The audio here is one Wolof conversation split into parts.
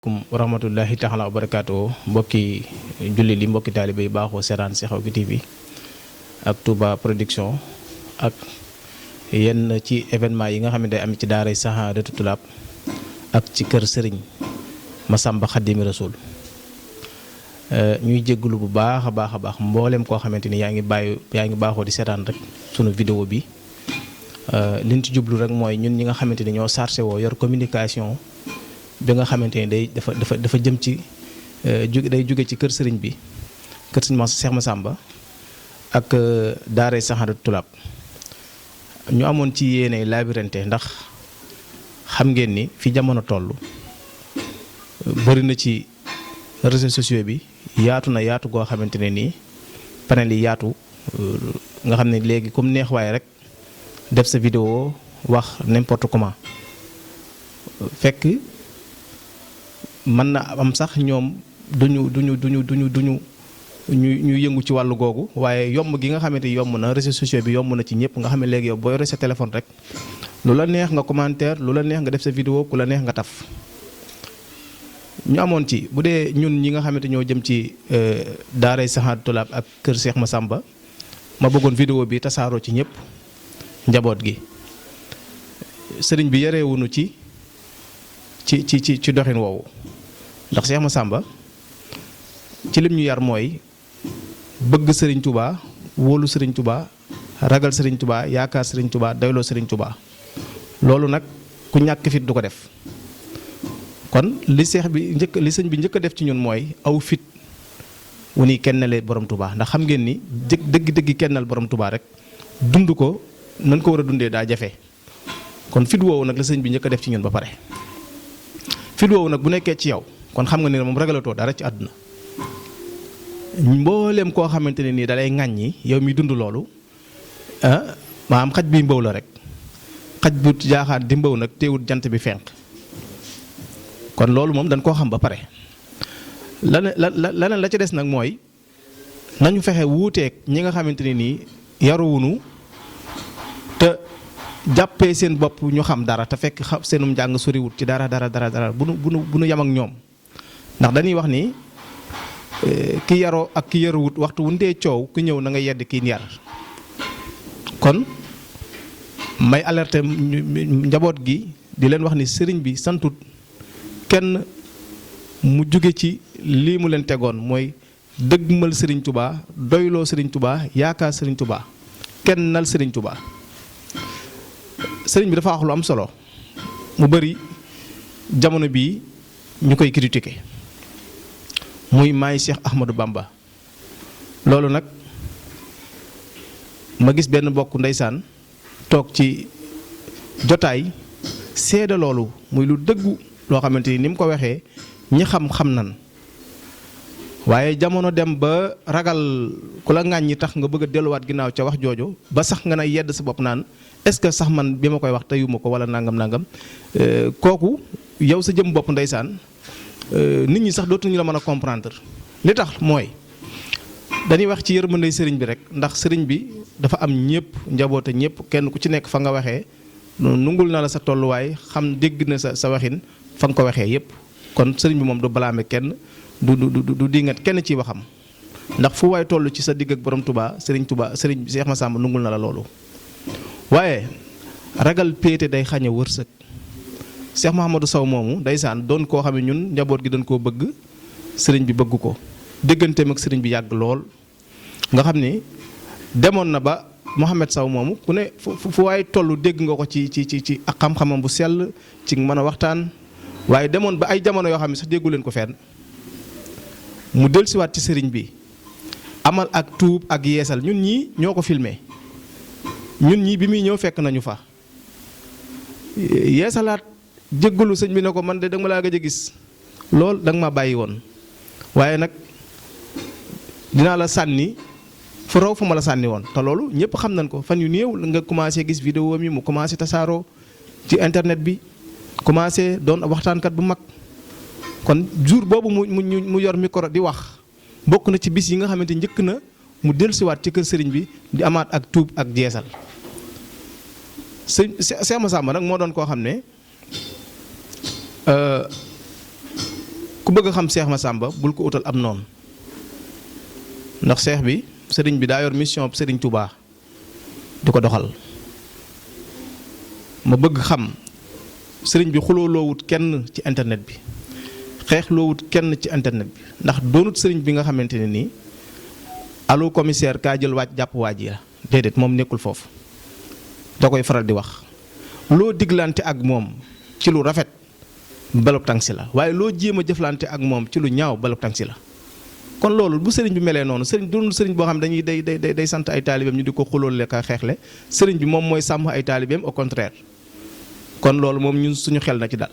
kum wa rahmatullahi taala wa barakaatu mbokki julli li mbokki taalibe yi baaxoo seetaan ci Xew TV ak Touba Production ak yenn ci événement yi nga xam ne day am ci daaray Sahadatou Toulab ak ci kër sëriñ Massamba Khadimou Rassoul ñuy jégglu bu baax a baax mboolem koo xamante ni yaa ngi baaxoo di seetaan rek sunu vidéo bi liñ ci jublu rek mooy ñun ñi nga xamante ni ñoo chargé woo yor communication bi nga xamante ni day dafa jëm ci day jóge ci kër sëriñ bi kër sëriñ Cheikh Massamba ak daaray Sahadatou Toulab ñu amoon ci yéene labyrinthe ndax xam ngeen ni fi jamono toll bëri na ci réseaux sociaux bi yaatu na yaatu goo xamante ne nii panel yi yaatu nga xam ne léegi comme neex waaye rek def sa vidéo wax n'importe comment fekk mën na am sax ñoom duñu ñu yëngu ci wàllu googu waaye yomb gi nga xamante ni yomb na réseaux sociaux bi yomb na ci ñëpp nga xam ne léegi yow boo yore sa téléphone rek lu la neex nga commentaire lu la neex nga def sa vidéo ku la neex nga taf ñu amoon ci bu dee ñun ñi nga xamante ñoo jëm ci daaray Sahadatou Toulab ak kër Cheikh Massamba ma bëggoon vidéo bi tasaaroo ci ñëpp njaboot gi sëriñ bi yarewuñu ci doxin woowu ndax Cheikh Massamba ci lim ñu yar mooy bëgg sëriñ Touba wóolu sëriñ Touba ragal sëriñ Touba yaakaar sëriñ Touba doyloo sëriñ Touba loolu nag ku ñàkk fit du ko def kon li sëñ bi njëkk a def ci ñun mooy aw fit wu ni kennale borom Touba ndax xam ngeen ni dëgg kennal borom Touba rek dund ko nan ko war a dundee daa jafe kon fit woowu nag la sëñ bi njëkk a def ci ñun ba pare fit woowu nag bu nekkee ci yow kon xam nga ne moom ragalatoo dara ci àdduna mbooleem koo xamante ne nii dalay ŋàññi yow mi dund loolu maanaam xaj bi mbaw la rek xaj bu jaaxaan di mbaw nag teewut jant bi fenq kon loolu moom dañ koo xam ba pare laneen la ca des nag mooy nañu fexe wuuteeg ñi nga xamante ne nii yaruwunu te jàppee seen bopp ñu xam dara te fekk seenum njàng soriwut ci dara bu nu yam ak ñoom ndax dañuy wax ni ki yaroo ak ki yaruwut waxtu wu ndee coow ku ñëw na nga yedd kii yar kon may alerter njaboot gi di leen wax ni sëriñ bi santut kenn mu jóge ci lii mu leen tegoon mooy dëggmal sëriñ Touba doyloo sëriñ Touba yaakaar sëriñ Touba kennal sëriñ Touba sëriñ bi dafa wax lu am solo mu bari jamono bii ñu koy critiquer muy maay Cheikh Ahmadou Bamba loolu nag ma gis benn bokk ndeysaan toog ci jotaay seede loolu muy lu dëggu loo xamante ni mu ko waxee ñi xam nan waaye jamono dem ba ragal ku la ŋàññi tax nga bëgg a delluwaat ginnaaw ca wax jooju ba sax nga na yedd sa bopp naan est-ce que sax man bi ma koy wax teyuma ko wala nangam kooku yow sa jëm bopp ndeysaan nit ñi sax dootuñu la mën a comprendre li tax mooy dañuy wax ci yërmande sëriñ bi rek ndax sëriñ bi dafa am ñëpp njaboote ñëpp kenn ku ci nekk fa nga waxee nungul na la sa tolluwaay xam dégg na sa waxin fa nga ko waxee yëpp kon sëriñ bi moom du balaame kenn du dingat kenn ciy waxam ndax fu waay toll ci sa digg ak borom Touba sëriñ Cheikh Massamba nungul na la loolu waaye ragal péete day xañe wërsëg Cheikh Mouhamadou Sow moomu ndeysaan doon koo xam ne ñun njaboot gi dañ koo bëgg sëriñ bi bëgg ko dégganteem ak sëriñ bi yàgg lool nga xam ni demoon na ba Mouhamed Sow moomu ku ne fu waay toll dégg nga ko ci ak xam-xamam bu sell ci mën a waxtaan waaye demoon ba ay jamono yoo xam ne sax déggu leen ko fenn mu dellusiwaat ci sëriñ bi amal ak tuub ak yeesal ñun ñii ñoo ko filmé ñun ñii bi muy ñëw fekk nañu fa yeesalaat jéggalu sëñ bi ne ko man de danga ma laa gëj a gis lool danga ma bàyyi woon waaye nag dinaa la sànni fu raw fu ma la sànni woon te loolu ñëpp xam nañ ko fan yu néew nga commencé gis vidéo mi mu commencé tasaaroo ci internet bi commencé doon waxtaankat bu mag kon jour boobu mu yor micro di wax bokk na ci bis yi nga xamante njëkk na mu dellusiwaat ci kër sëriñ bi di amaat ak tuub ak jeesal Cheikh Massamba nag moo doon koo xam ne ku bëgg a xam Seex Masamba bul ko utal am noonu ndax seex bi sëriñ bi daa yor mission sëriñ Touba di ko doxal. ma bëgg xam sëriñ bi xuloo loowut kenn ci internet bi xeex loowut kenn ci internet bi ndax doonut sëriñ bi nga xamante ne nii allo commissaire kaa jël waaj jàpp waaj yi la déedéet moom nekkul foofu da koy faral di wax loo diglante ak moom ci lu rafet balog tànsi la waaye loo jéem a jëflante ak moom ci lu ñaaw balog tànsi la. kon loolu bu sëriñ bi melee noonu sëriñ doonul sëriñ boo xam ne dañuy day sant ay taalibeem ñu di ko xuloole ka xeexle sëriñ bi moom mooy sàmm ay taalibeem au contraire. kon loolu moom ñun suñu xel na ci dal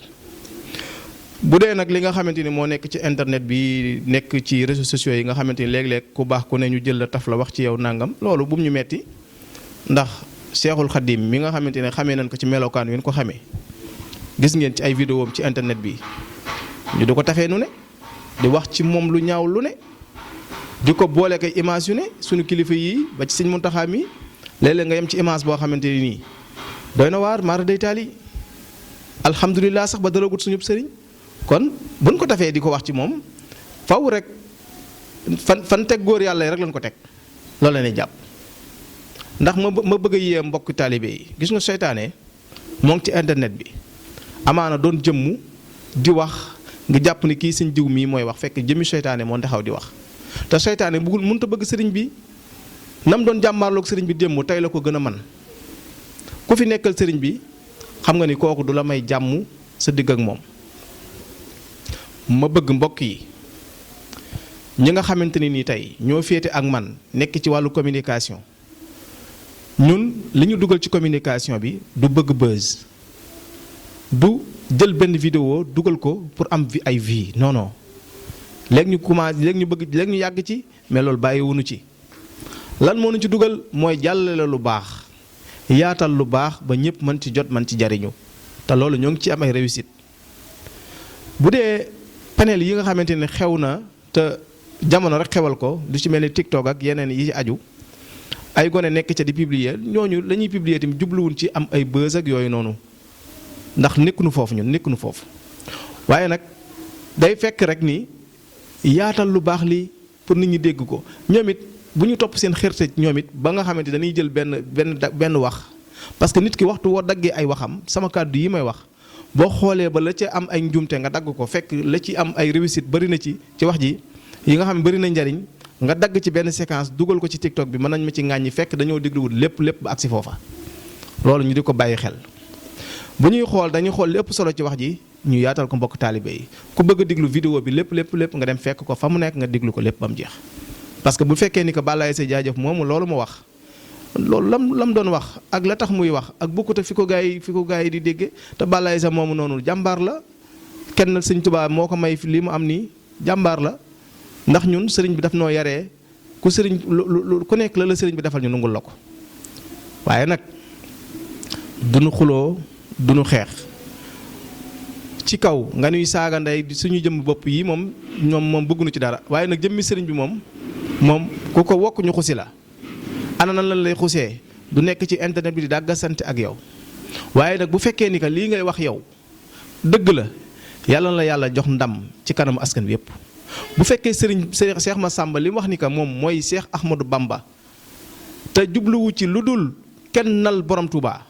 bu dee nag li nga xamante ni moo nekk ci internet bi nekk ci réseaux sociaux yi nga xamante ni léeg-léeg ku baax ku ne ñu jël la taf la wax ci yow nangam loolu bu mu ñu metti ndax Seexul Xadim mi nga xamante ne xamee nañ ko ci melokaan wi ñu ko xamee gis ngeen ci ay vidéo am ci internet bi ñu di ko tafee nu ne di wax ci moom lu ñaaw lu ne di ko boole kay image yu ne suñu kilifa yi ba ci Sëñ Muntaxa mi léeg-léeg nga yem ci image boo xamante ni nii doy na waar maara day taali alhamdulilah sax ba dalagut suñu sëriñ kon buñ ko tafee di ko wax ci moom faw rek fan teg góor yàlla yi rek lañ ko teg loolu la ñuy jàpp ndax ma bëgg a yee mbokk taalibe yi gis nga seytaane moo ngi ci internet bi amaana doon jëmmu di wax nga jàpp ni kii sëñ diw mii mooy wax fekk jëmmi seytaane moo taxaw di wax te seytaane bëggul mënut a bëgg sëriñ bi nam doon jàmmaarloog sëriñ bi démb tey la ko gën a man ku fi nekkal sëriñ bi xam nga ni kooku du la may jàmm sa digg ak moom ma bëgg mbokk yi ñi nga xamante ni nii tey ñoo féete ak man nekk ci wàllu communication ñun li ñu dugal ci communication bi du bëgg buzz du jël benn vidéo dugal ko pour am ay vie non non léegi ñu commencé léegi ñu yàgg ci mais loolu bàyyiwuñu ci lan moo ñu ci dugal mooy jàllale lu baax yaatal lu baax ba ñëpp mën ci jot mën ci jariñu te loolu ñoo ngi ci am ay réussite bu dee panel yi nga xamante ne xew na te jamono rek xewal ko du ci mel ni TikTok ak yeneen yi ci aju ay gone nekk ca di publier ñooñu la ñuy publier tamit jubluwuñ ci am ay buzz ak yooyu noonu ndax nekkuñu foofu ñun nekkuñu foofu waaye nag day fekk rek ni yaatal lu baax li pour nit ñi dégg ko ñoom it bu ñu topp seen xërte ñoom it ba nga xamante dañuy jël benn wax parce que nit ki waxtu woo daggee ay waxam sama kàddu yi may wax boo xoolee ba la ca am ay njumte nga dagg ko fekk la ci am ay réussite bari na ci wax ji yi nga xam ne bari na njariñ nga dagg ci benn séquence dugal ko ci TikTok bi mën nañ ma ci ŋàññi fekk dañoo dégluwul lépp ba agsi foofa loolu ñu di ko bàyyi xel bu ñuy xool dañuy xool lépp solo ci wax ji ñu yaatal ko mbokk taalibe yi ku bëgg a déglu vidéo bi lépp nga dem fekk ko fa mu nekk nga déglu ko lépp ba mu jeex parce que bu fekkee ni que Balaye Seye jaajëf moomu loolu mu wax loolu lam doon wax ak la tax muy wax ak bokkute fi ko gaa yi di dégge te Balaye Seye moomu noonu jàmbaar la kenn Sëñ Tuubaa moo ko may lii mu am nii jàmbaar la ndax ñun sëriñ bi daf noo yaree ku nekk la sëriñ bi defal ñu nungul la ko waaye nag duñu xuloo duñu xeex ci kaw nga nuy saaga ndey suñu jëm bopp yi moom bëgguñu ci dara waaye nag jëmmi sëriñ bi moom ku ko wokk ñu xusi la ana nan lan lay xusee du nekk ci internet bi di dàggasante ak yow waaye nag bu fekkee ni que lii ngay wax yow dëgg la yàlla na la yàlla jox ndam ci kanamu askan bi yépp bu fekkee Seex Masamba li mu wax ni que moom mooy Seex Ahmadou Bamba te jubluwu ci lu dul kennal borom Touba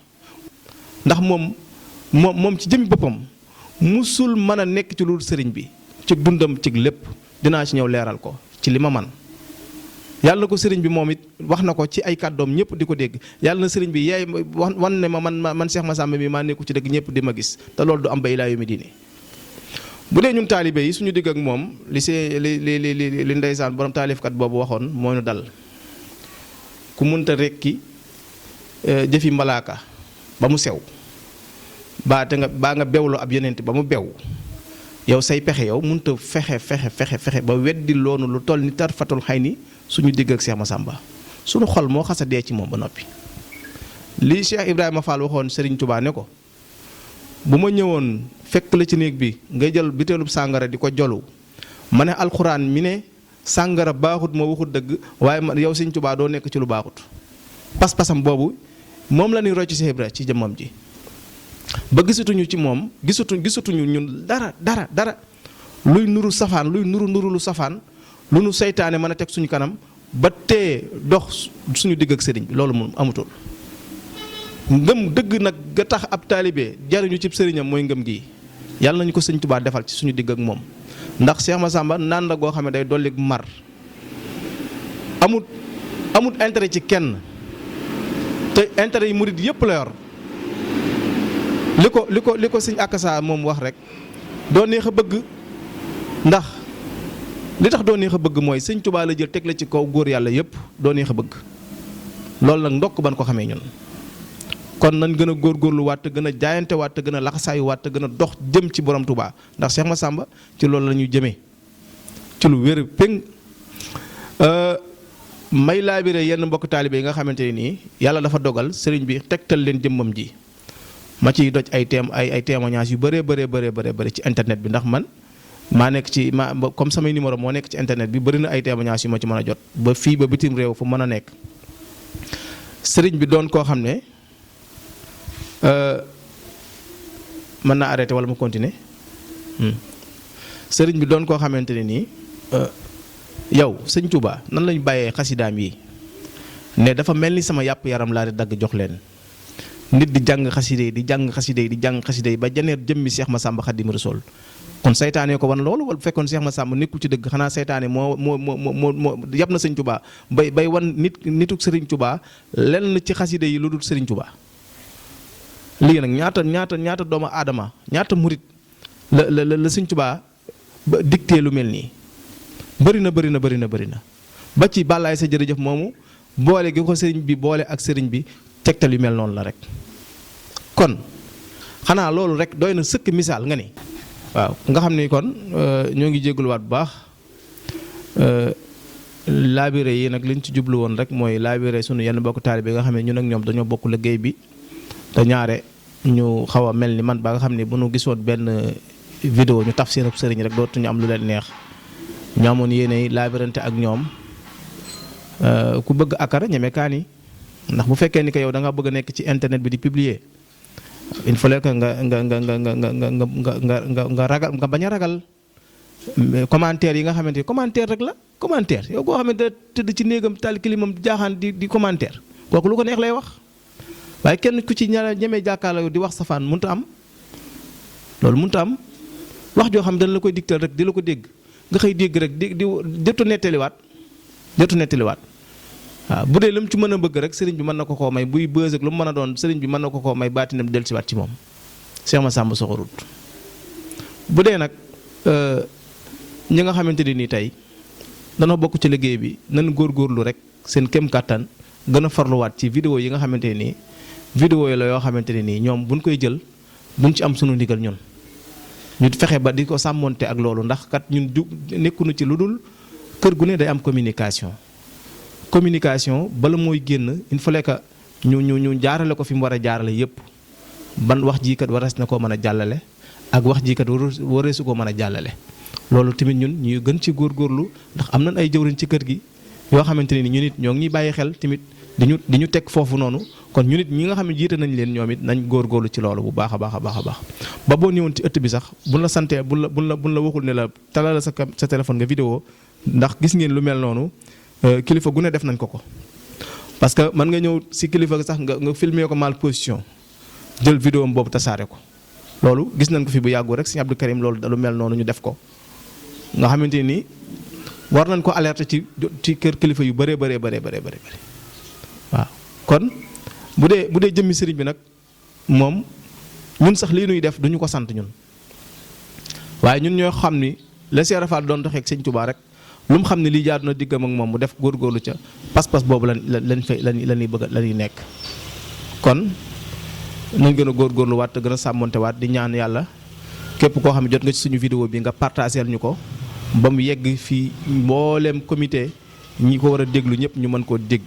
ndax moom ci jëmmi boppam musul mën a nekk ci lu dul sëriñ bi ci dundam ci lépp dinaa ci ñëw leeral ko ci li ma man yàlla na ko sëriñ bi moom it wax na ko ci ay kàddoom ñëpp di ko dégg yàlla na sëriñ bi yaay wan ne man Seex Masamba mi maa nekku ci dëgg ñëpp di ma gis te loolu du am ba ilaa yawmi diini bu dee ñun taalibe yi suñu digg ak moom li ndeysaan borom taalifkat boobu waxoon moo ñu dal ku mënta rekki jëfi malaaka ba mu sew baa nga bewlu ab yonent ba mu bew yow say pexe yow mënta fexe ba weddi loonu lu toll ni tarfatul xay ni suñu digg ak Seex Masamba suñu xol moo xas a dee ci moom ba noppi lii Cheikh Ibrahima Fall waxoon Serigne Touba ne ko bu ma ñëwoon fekk la ci néeg bi ngay jël biteelub sàngara di ko jolu ma ne alxuraan mi ne sàngara baaxut ma waxut dëgg waaye yow Serigne Touba doo nekk ci lu baaxut pas-pasam boobu moom la ñuy rocc Cheikh Ibrahima ci jëmmam ji ba gisatuñu ci moom gisatuñu ñun dara luy nuru safaan luy nuru lu safaan lu nu seytaane mën a teg suñu kanam ba tee dox suñu digg ak sëriñ bi loolu moom amutul. ngëm dëgg nag ga tax ab taalibe jariñu ci sëriñam mooy ngëm gi yàlla nañu ko sëñ Tuubaa defal ci suñu digg ak moom ndax Cheikh Massamba naan la goo xam ne day dolli mar amut intérêt ci kenn te intérêt yi murid yëpp la yor li ko sëñ Akassa moom wax rek doo neex a bëgg ndax li tax doo neex a bëgg mooy sëñ Tuubaa la jël teg la ci kaw góor yàlla yëpp doo neex a bëgg loolu nag ndokk ban ko xamee ñun. kon nañ gën a góorgóorlu waat te gën a jaayante waat te gën a laxasaayu waat te gën a dox jëm ci borom Touba ndax Cheikh Massamba ci loolu la ñuy jëmee ci lu wér péng may laabire yenn mbokk taalibe yi nga xamante ne nii yàlla dafa dogal sëriñ bi tegtal leen jëmmam ji ma ciy doj ay témoignages yu bëree bëri ci internet bi ndax man maa nekk ci comme samay numéro moo nekk ci internet bi bëri na ay témoignages yu ma ci mën a jot ba fii ba bitim réew fu mën a nekk sëriñ bi doon koo xam ne mën naa arrêté wala mu continuer sëriñ bi doon koo xamante ne nii yow sëñ Touba nan lañu bàyyee xasidaam yi ne dafa mel ni sama yàpp yaram laa di dagg jox leen nit di jàng xasida yi di jàng xasida yi ba janeer jëmmi Cheikh Massamba Xaadimu Rasuul kon seytaane ko wan loolu wala bu fekkoon Cheikh Massamba nekkul ci dëgg xanaa seytaane moo yàpp na sëñ Touba bay wan nituk sëriñ Touba lenn ci xasida yi lu dul sëriñ Touba. lii nag ñaata doomu aadama ñaata murit la sëñ Tuubaa ba dicté lu mel nii bëri na ba ci bàllaay sa jërëjëf moomu boole gi ko sëriñ bi boole ak sëriñ bi tegtal yu mel noonu la rek kon xanaa loolu rek doy na sëkk misaal nga ni waaw nga xam ni kon ñoo ngi jégaluwaat bu baax laabire yi nag liñ ci jublu woon rek mooy laabire sunu yenn bokk taalibe bi nga xam ne ñun ak ñoom dañoo bokk liggéey bi te ñaare ñu xaw a mel ni man ba nga xam ne bu nu gisoon benn vidéo ñu tafsir ak sëriñ rek dootuñu am lu leen neex ñu amoon yéene laabirante ak ñoom ku bëgg akara ñeme kaani ndax bu fekkee ni que yow da nga bëgg a nekk ci internet bi di publier il fallait que nga ragal nga bañ a ragal commentaire yi nga xamante ni commentaire rek la commentaire yow koo xamante tëdd ci néegam taal kilimam jaaxaan di commentaire kooku lu ko neex lay wax. waaye kenn ku ci ñemee jàkkaarloo di wax safaan mënut a am loolu mënut a am wax joo xam dañ la koy digtal rek di la ko dégg nga xëy dégg rek di jotu nettaliwaat waaw bu dee lu mu ci mën a bëgg rek sëriñ bi mën na ko koo may buy bës ak lu mu mën a doon sëriñ bi mën na ko koo may baatinam dellusiwaat ci moom Cheikh Massamba soxorut bu dee nag ñi nga xamante ni nii tey danoo bokk ci liggéey bi nan góorgóorlu rek seen kem kàttan gën a farluwaat ci vidéo yi nga xamante nii vidéo yi la yoo xamante ne nii ñoom buñ koy jël duñ ci am sunu ndigal ñun ñu fexe ba di ko sàmmonte ak loolu ndax kat ñun nekkunu ci lu dul kër gu ne day am communication bala mooy génn il fallait que ñu jaarale ko fi mu war a jaarale yépp ban wax jii kat warees na koo mën a jàllale ak wax jii kat wareesu koo mën a jàllale loolu tamit ñun ñuy gën ci góorgóorlu ndax am nañ ay jëwriñ ci kër gi yoo xamante ne ni ñu nit ñoo ngi ñuy bàyyi xel tamit di ñu teg foofu noonu kon ñu nit ñi nga xam ne jiite nañ leen ñoom it nañ góorgóorlu ci loolu bu baax a baax ba boo ñëwoon ci ëtt bi sax buñ la santee buñ la waxul ne la talal sa téléphone nga vidéo ndax gis ngeen lu mel noonu kilifa gu ne def nañ ko parce que mën nga ñëw si kilifa sax nga filmer ko mal position jël vidéo am boobu tasaare ko loolu gis nañ ko fi bu yàggu rek Sëñ Abdou Karim loolu lu mel noonu ñu def ko nga xamante ni war nañ ko alerter ci kër kilifa yu bëree waaw kon bu dee jëmmi sëriñ bi nag moom ñun sax lii nuy def duñu ko sant ñun waaye ñun ñoo xam ni la Cheikh Rafal doon doxee ak Sëñ Touba rek lu mu xam ne lii jaadu na diggam ak moom mu def góorgóorlu ca pas-pas boobu lañuy bëgg la ñuy nekk kon nañ gën a góorgóorlu waat te gën a sàmmonte waat di ñaan yàlla képp koo xam ne jot nga ci suñu vidéo bi nga partageel ñu ko ba mu yegg fii mbooleem comité ñi ko war a déglu ñëpp ñu mën koo dégg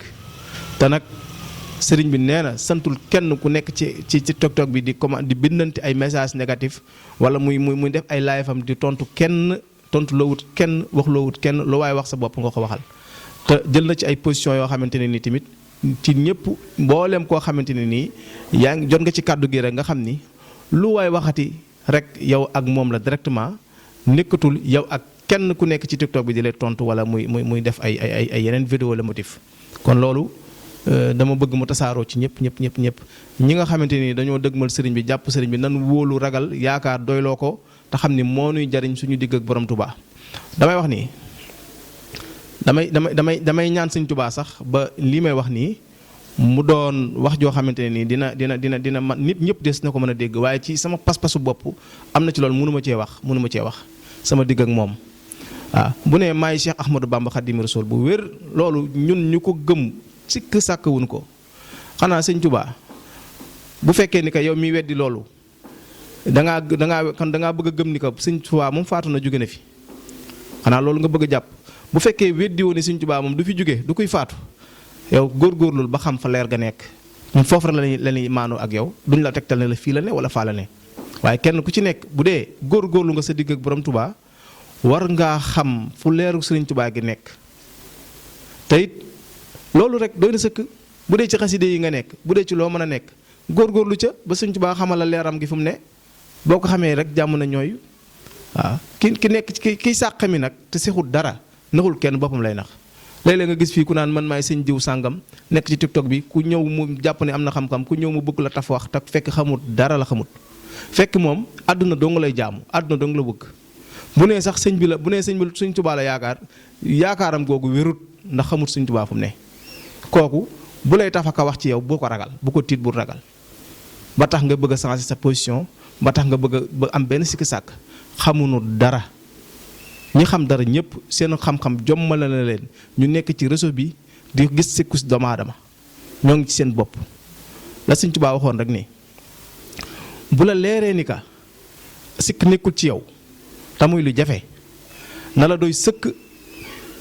te nag sëriñ bi nee na santul kenn ku nekk ci TikTok bi di bindante ay message négatif wala muy def ay live am di tontu loo wut kenn wax loo wut kenn lu waaye wax sa bopp nga ko waxal te jël na ci ay position yoo xamante ne nii tamit ci ñëpp mbooleem koo xamante ne nii yaa ngi jot nga ci kàddu gi rek nga xam ni lu waay waxati rek yow ak moom la directement nekkatul yow ak kenn ku nekk ci TikTok bi di leen tontu wala muy def ay yeneen vidéo la motif. kon loolu dama bëgg mu tasaaroo ci ñëpp ñi nga xamante ni dañoo dëgmal sëriñ bi jàpp sëriñ bi nan wóolu ragal yaakaar doyloo ko te xam ni moo nuy jariñ suñu digg ak borom Touba. damay wax nii damay ñaan sëñ Touba sax ba lii may wax nii mu doon wax joo xamante ne nii dina man nit ñëpp des na ko mën a dégg waaye ci sama pas-pasu bopp am na ci loolu mënu ma cee wax sama digg ak moom. waaw bu ne maay Cheikh Ahmadou Bamba Khadimou Rassoul bu wér loolu ñun ñu ko gëm sikk sàkk wuñ ko xanaa sëñ Touba bu fekkee ni que yow miy weddi loolu dangaa bëgg a gëm ni que sëñ Touba moom faatu na jóge na fi xanaa loolu nga bëgg a jàpp bu fekkee weddi woon ni sëñ Touba moom du fi jóge du koy faatu yow góorgóorlul ba xam fa leer ga nekk ñun foofu rek la ñuy maanoo ak yow duñ la tegtal ne la fii la ne wala faa la ne waaye kenn ku ci nekk bu dee góorgóorlu nga sa digg ak borom Touba war ngaa xam fu leeru sëriñ Touba gi nekk te it loolu rek doy na sëkk bu dee ci xaside yi nga nekk bu dee ci loo mën a nekk góorgóorlu ca ba sëriñ Touba xamal la leeram gi fu mu ne boo ko xamee rek jàmm na ñooy waaw ki nekk kiy sàq mi nag te sexut dara naxul kenn boppam lay nax léeg-léeg nga gis fii ku naan man maay sëñ diw sàngam nekk ci TikTok bi ku ñëw mu jàpp ne am na xam-xam ku ñëw mu bëgg la taf wax te fekk xamut dara la xamut fekk moom àdduna dong lay jaamu àdduna dong la bëgg bu nee sax sëñ bi sëñ Touba la yaakaaram googu wérut ndax xamut sëñ Touba fu mu ne kooku bu lay tafaka wax ci yow boo ko ragal bu ko tiit bu ragal ba tax nga bëgg a changer sa position ba tax nga bëgg am benn sikki sàkk xamuñu dara ñi xam dara ñëpp seen xam-xam jommale na leen ñu nekk ci réseau bi di gis sikkus doomu aadama ñoo ngi ci seen bopp la sëñ Touba waxoon rek ni bu la leeree ni ka sikk nekkul ci yow te muy lu jafe na la doy sëkk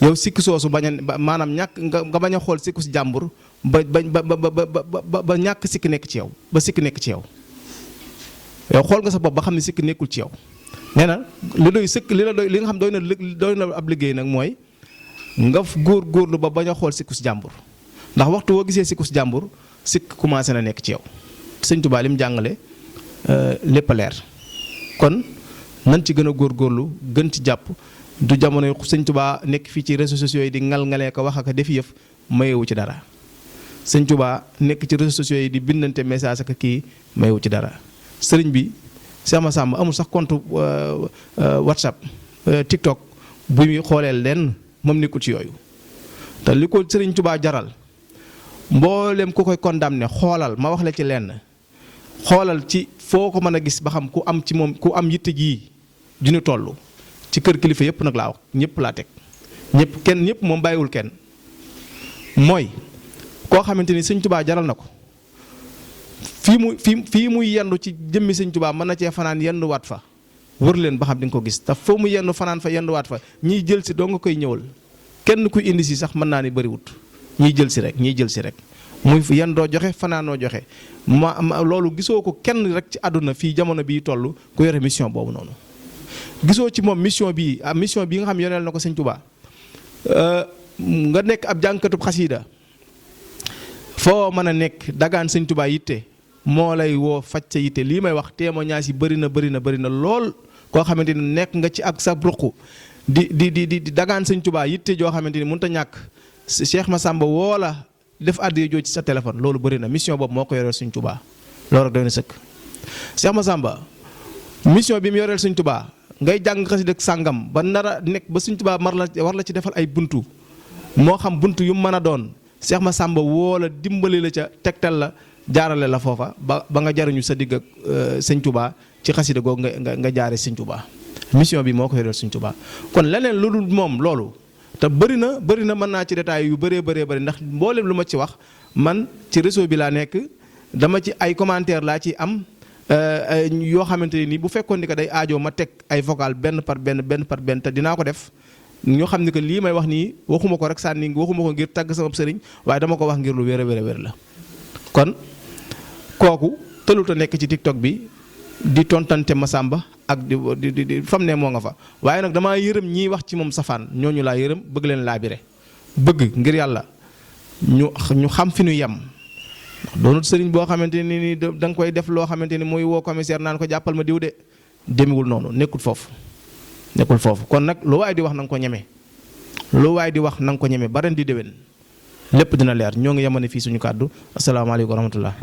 yow sikk soosu maanaam ñàkk nga bañ a xool sikkus jàmbur ba ñàkk sikk nekk ci yow ba sikk nekk ci yow xool nga sa bopp ba xam ne sikk nekkul ci yow nee na li doy sëkk li nga xam doy na ab liggéey nag mooy nga góorlu ba bañ a xool sikkus jàmbur ndax waxtu woo gisee sikkus jàmbur sikk commencé na nekk ci yow sëñ Touba li mu jàngale lépp a leer kon nan ci gën a góorgóorlu gën ci jàpp du jamono sëñ Touba nekk fii ci réseaux sociaux yi di ngal-ngalee ko wax ak def yëf mayewu ci dara sëñ Touba nekk ci réseaux sociaux yi di bindante message ak kii mayewu ci dara sëriñ bi Cheikh Massamba amul sax compte WhatsApp TikTok bu muy xoolee lenn moom nekkul ci yooyu te li ko sëriñ Touba jaral mboolem ku koy condamné xoolal ma wax la ci lenn xoolal ci foo ko mën a gis ba xam ku am ci moom ku am yitte jii ju ñu toll ci kër kilifa yëpp nag laa wax ñëpp laa teg ñëpp moom bàyyiwul kenn mooy koo xamante ni sëñ Touba jaral na ko fii muy yendu ci jëmmi sëñ Touba mën na cee fanaan yenduwaat fa wër leen ba xam di nga ko gis te foo mu yendu fanaan fa yenduwaat fa ñiy jël si doo nga koy ñëwal kenn kuy indi si sax mën naa ni bëriwut ñiy jël si rek muy yendoo joxe fanaanoo joxe loolu gisoo ko kenn rek ci àdduna fii jamono bii toll ku yore mission boobu noonu gisoo ci moom mission bii nga xam yoneel na ko sëñ Touba nga nekk ab jànkatub xasiida foo mën a nekk dagaan sëñ Touba yitte moo lay woo faj sa yitte lii may wax témoignage yi bëri na lool koo xamante ni nekk nga ci ak sa ruq di dagaan sëñ Touba yitte joo xamante ni mënut a ñàkk Cheikh Massamba woo la def àddiya joo ci sa téléphone loolu bëri na mission boobu moo ko yoreel sëñ Touba loolu rek doy na sëkk Cheikh Massamba mission bi mu yoreel sëñ Touba ngay jàng xasida sàngam ba nar a nekk ba sëñ Touba war la ci defal ay buntu moo xam buntu yu mu mën a doon Cheikh Massamba woo la dimbali la ca tegtal la jaarale la foofa ba nga jariñu sa digg ak sëñ Touba ci xasida googu nga jaare sëñ Touba mission bi moo ko yoreel sëñ Touba kon leneen lu dul moom loolu te bëri na mën naa ci détails yu bëree bëri ndax mboolem lu ma ci wax man ci réseau bi laa nekk dama ci ay commentaire laa ci am yoo xamante ne ni bu fekkoon ni que day aajoo ma teg ay vocal benn par benn te dinaa ko def ñoo xam ni que lii may wax nii waxuma ko rek sànni waxuma ko ngir tàgg sama sëriñ waaye dama ko wax ngir lu wér la kon kooku tëlut a nekk ci TikTok bi di tontante Massamba ak di fam ne moo nga fa waaye nag damaa yërëm ñiy wax ci moom safaan ñooñu laa yërëm bëgg leen laabire bëgg ngir yàlla ñu xam fi ñu yem doonut sëriñ boo xamante ni da nga koy def loo xamante ni mooy woo commissaire naan ko jàppal ma diw de demewul noonu nekkul foofu nekkul foofu kon nag lu waay di wax na nga ko ñeme lu waay di wax na nga ko ñeme ba ren di déwén lépp dina leer ñoo ngi yemane fii suñu kàddu asalaamaaleykum wa rahmatullah